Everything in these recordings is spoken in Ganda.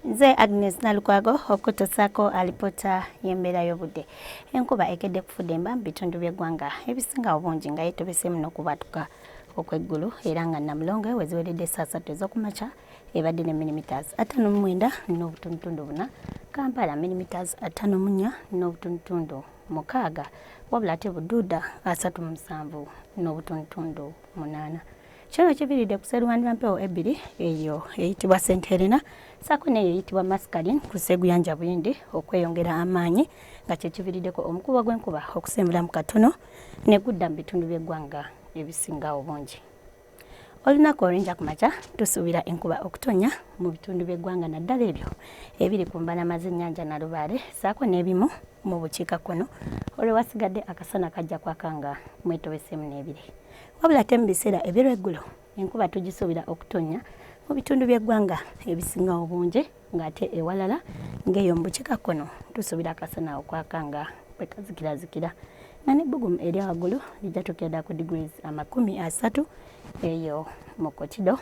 Nze Agnes Nalukwago okutuusaako alipoota y'embeera y'obudde. Enkuba ekedde kufudemba mu bitundu by'eggwanga ebisinga obungi nga yeetobeseemu n'okubwatuka okw'eggulu era nga Namulonge we ziweredde essaawa 3 ez'okumakya ebadde ne millimeters 59.4, Kampala millimeters 54.6, wabula ate Bududa 37.8. Kino kiviiridde ku sseruwandira mpewo ebbiri, eyo eyitibwa St Helena ssaako n'eyo eyitibwa Mascarene ku Sseguyanja Buyindi okweyongera amaanyi nga kye kiviiriddeko omukuba gw'enkuba okusemberamu katono ne gudda mu bitundu by'eggwanga ebisinga obungi. Olunaku olw'enkya ku makya tusuubira enkuba okutonnya mu bitundu by'eggwanga naddala ebyo ebiri ku mbalama z'ennyanja Nalubaale ssaako n'ebimu mu bukiikakkono olwo wasigadde akasana kajja kwaka nga mwetobeseemu n'ebire. Wabula ate mu biseera eby'olweggulo enkuba tugisuubira okutonnya mu bitundu by'eggwanga ebisinga obungi ng'ate ewalala ng'eyo mu bukiikakkono tusuubira akasana okwaka nga bwe kazikirazikira nga n'ebbugumu erya waggulu lijja tuukira ddala ku degrees 30 eyo mu Kotido.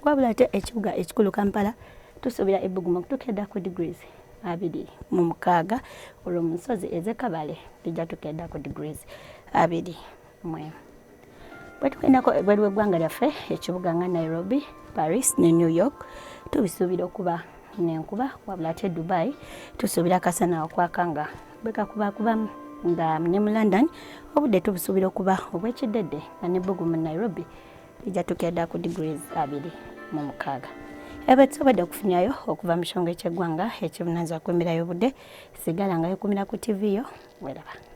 Wabula ate ekibuga ekikulu Kampala tusuubira ebbugumu okutuukira ddala ku degrees 26, olwo mu nsozi ez'e Kabale lijja tuukira ddala ku degrees 21. Bwe tugendako ebweru w'eggwanga lyaffe, ekibuga nga Nairobi, Paris ne New York tubisuubira okuba n'enkuba, wabula ate Dubai tusuubira akasana okwaka nga bwe kakubakubamu, nga ne mu London obudde tubusuubira okuba obw'ekiddedde nga n'ebbugumu mu Nairobi lijja tuukira ddala ku degrees 26. Ebyo tusobodde okufunyayo okuva mu kitongole ky'eggwanga ekivunaanyizibwa ku embeera y'obudde. Sigala nga weekuumira ku TV yo, weeraba.